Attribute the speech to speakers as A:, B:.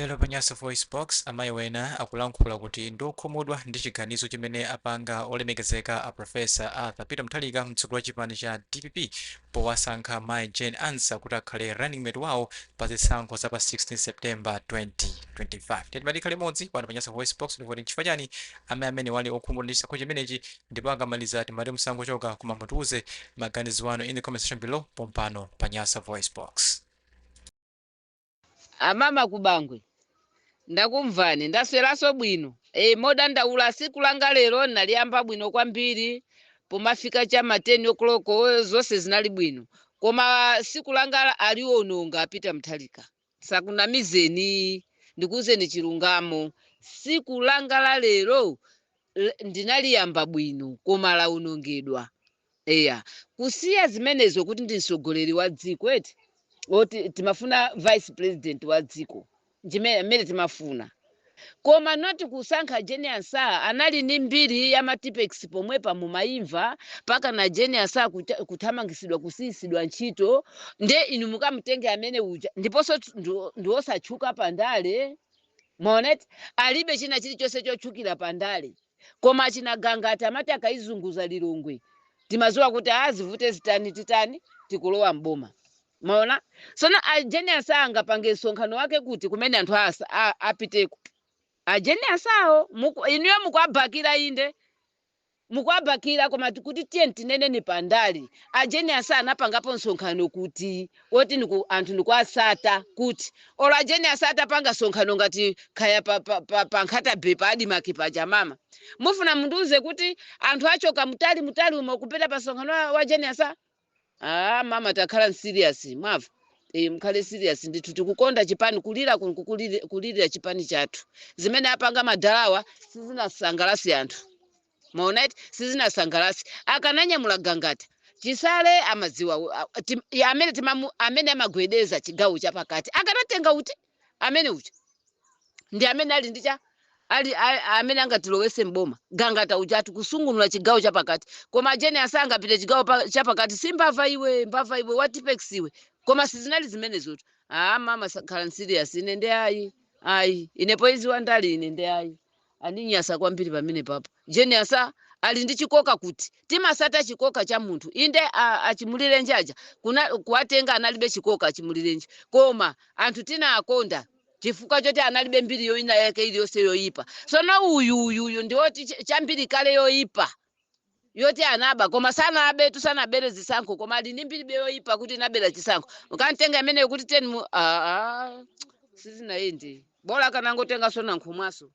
A: Lero pa Nyasa VoiceBox, amayi wena akulankhula kuti ndi okhumudwa ndi chiganizo chimene apanga olemekezeka a Professor Arthur Peter Mutharika, mtsogoleri wa chipani cha DPP, powasankha mayi Jane Ansah kuti akhale running mate wawo pa zisankho za pa 16 September 2025. Tiyeni tikhale limodzi pano pa Nyasa VoiceBox ndikuti nchifukwa chani amayi amene wali okhumudwa ndi chisankho chimenechi, ndipo akamaliza timati musangochoka koma mutiuze maganizo anu in the comment section below pompano pa Nyasa VoiceBox.
B: Amama kubangwe, ndakumvani, ndasweraso bwino. Modandaula, siku langa lero naliyamba bwino kwambiri. Pomafika chama 10 o'clock zonse zinali bwino, koma siku langa aliwononga Peter Mutharika. Sakunamizeni, ndikuuzeni chilungamo, siku langa la lero ndinaliyamba bwino koma lawonongedwa. Eya, kusiya zimenezo kuti ndi mtsogoleri wa dziko eti, oti timafuna vice president wa dziko amene timafuna, koma not kusankha Jane Ansah. Anali ni mbiri ya matipex pomwepa, mumayimva paka na Jane Ansah kuthamangisidwa, kusiyisidwa ntchito. Nde inu mukamutenge amene uja, ndiponso ndiwosatchuka pandale. Maoneti alibe china chilichonse chotchukira pandale, koma achinagangati amati akayizunguza Lilongwe, timaziwa kuti azivute zitani titani, tikulowa mboma. Maona sono a Jane Ansah angapange msonkhano wake kuti kumene anthu apiteko? A Jane Ansahwo inuyo mukuabakira, inde mukuabakira, koma kuti tiye tineneni pandali, a Jane Ansah anapangapo msonkhano kuti oti anthu ndikuasata kuti olo a Jane Ansah atapanga msonkhano ngati khaya pa Nkhata Bay, pa ADMARC paja, mama, mufuna mundiuze kuti anthu achoka mutali mutali umo kupita pa msonkhano wa Jane Ansah? Ah, mama, takhala serious, mwava? Mkhale serious ndithu. Tikukonda chipani, kulira kulirira chipani chathu. Zimene apanga madalawa sizinasangalasi anthu, maona eti? Sizinasangalasi. Akananyamula Gangata, Chisale amadziwa amene timamu amene amagwedeza chigawo chapakati, akanatenga uti? Amene uja ndi amene ali ndi cha ali amene angatilowese mboma. Gangata uja ati kusungunula chigawo chapakati, koma Jane Ansah angapite chigawo chapakati? Si mbava iwe, mbava iwe, wa Tipex iwe. Koma sizinali zimenezotu. Ah, mama, khala serious. Ine ndi ayi, ayi, ine poiziwa ndali, ine ndi ayi, aninyasa kwambiri pamene papo. Jane Ansah ali ndi chikoka kuti timasata chikoka cha munthu. Inde achimulirenje aja kuna kuwatenga analibe chikoka achimulirenje, koma anthu tinaakonda chifukwa choti analibe mbiri yoina yake iliyonse yoyipa. Sono uyu uyu uyu ndiwoti chambiri kale yoyipa yoti anaba, koma sanabe, tusanabere zisankho, koma ali ndi mbiri yoyipa kuti inabera chisankho. Ukamtenga imeneyo kuti teni mu ah, ah, sizinayende. Bola kanangotenga sona nkhumwaso.